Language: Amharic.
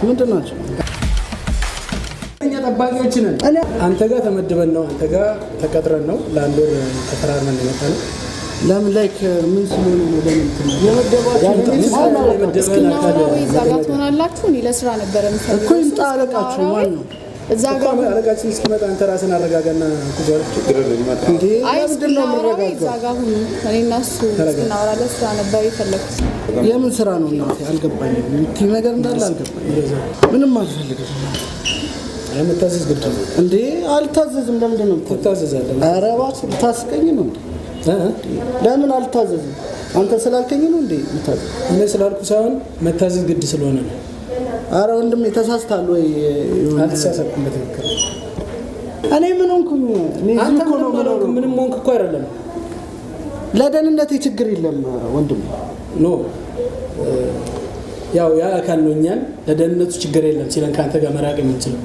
ምንድን ናቸው? እኛ ጠባቂዎች ነን። አንተ ጋር ተመድበን ነው፣ አንተ ጋር ተቀጥረን ነው፣ ለአንድ ወር ተፈራርመን የመጣ ነው። ለምን like ምን ስለሆነ ነው? ለምን እንትን የመደባችሁ? እስክናወራ ወይ እዛ ጋር ትሆናላችሁ። እኔ ለስራ ነበረ የምፈልገው። እኮ ይምጣ አለቃችሁ። ማን ነው? እዛ ጋር አለቃችን እስኪመጣ አንተ ራስን አረጋጋና ቁጭ በል። እንዴ አይ ለምንድን ነው እስክናወራ ወይ እዛ የምረጋጋው? ጋር ሁኑ። እኔ እና እሱ እስክናወራ ለስራ ነበር የፈለኩት። የምን ስራ ነው እናቴ? አልገባኝም። የምትይው ነገር እንዳለ አልገባኝም። ምንም አልፈልግም። መታዘዝ ግድ ነው። እንዴ አልታዘዝም። ለምንድን ነው የምታዘዘው? ትታዘዛለህ። ኧረ እባክህ ልታስቀኝ ነው እንዴ? እ? ለምን አልታዘዝም? አንተ ስላልከኝ ነው እንዴ የምታዘዝ? እኔ ስላልኩ ሳይሆን መታዘዝ ግድ ስለሆነ ነው። ኧረ ወንድሜ ተሳስተሃል ወይ? የሆነ አልተሳሳትኩም። በትክክል። እኔ ምን ሆንኩኝ? እኔ እዚሁ አንተ እኮ ነው ምንም የምኖረው። አልሆንክም። ምንም ሆንክ እኮ አይደለም። ለደህንነቴ ችግር የለም ወንድሜ። No፣ ያው ያ አካል ነው እኛን ለደህንነቱ ችግር የለም ሲለን ከአንተ ጋር መራቅ የምንችለው።